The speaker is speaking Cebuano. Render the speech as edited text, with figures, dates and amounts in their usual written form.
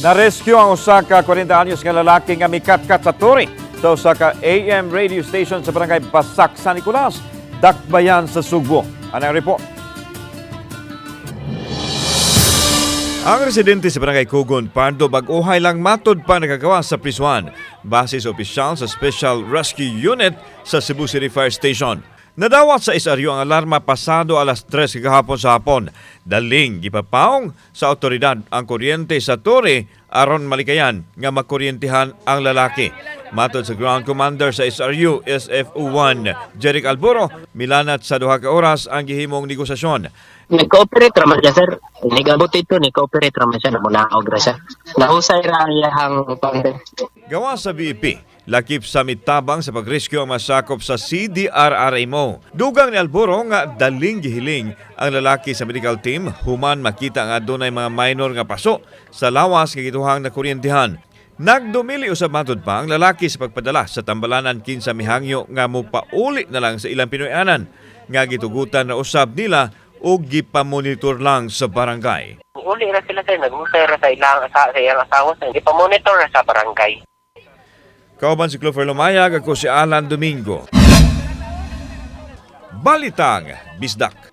Na-rescue ang usa ka 40 anyos nga lalaki nga mikatkat sa tore sa usa ka AM radio station sa barangay Basak, San Nicolas, Dakbayan sa Sugbo. Anang report? Ang residente sa barangay Kugon, Pardo, bag-ohay lang matod pa nakagawa sa prisuan base sa opisyal sa Special Rescue Unit sa Cebu City Fire Station. Nadawat sa SRU ang alarma pasado alas 3 kagahapon sa hapon. Daling gipapaong sa otoridad ang kuryente sa tore aron malikayan nga makuryentihan ang lalaki. Matod sa ground commander sa SRU SFU-1, Jeric Alboro, milanat sa 2 ka oras ang gihimong negosasyon. Nag-cooperate raman siya, sir. Nigabot ito, nag-cooperate raman siya. Namunaog ra siya. Nahusay ra ang iyahang pang. Gawa sa BEP, lakip sa mitabang sa pag-rescue ang masakop sa CDRRMO. Dugang ni Alboro nga daling gihiling ang lalaki sa medical team human makita nga adunay mga minor nga paso sa lawas nga gituhang nakuryentihan. Nagdumili usab matod pa ang lalaki sa pagpadala sa tambalanan kinsa mihangyo nga mopauli na lang sa ilang Pinoy-anan nga gitugutan na usab nila o gipamonitor lang sa barangay. Uli ra sila, sir, naghusay ra sa iyang asawa, sir. Ipamonitor ra sa barangay. Kauban si Clover Lumayag, ako si Alan Domingo. Balitang Bisdak.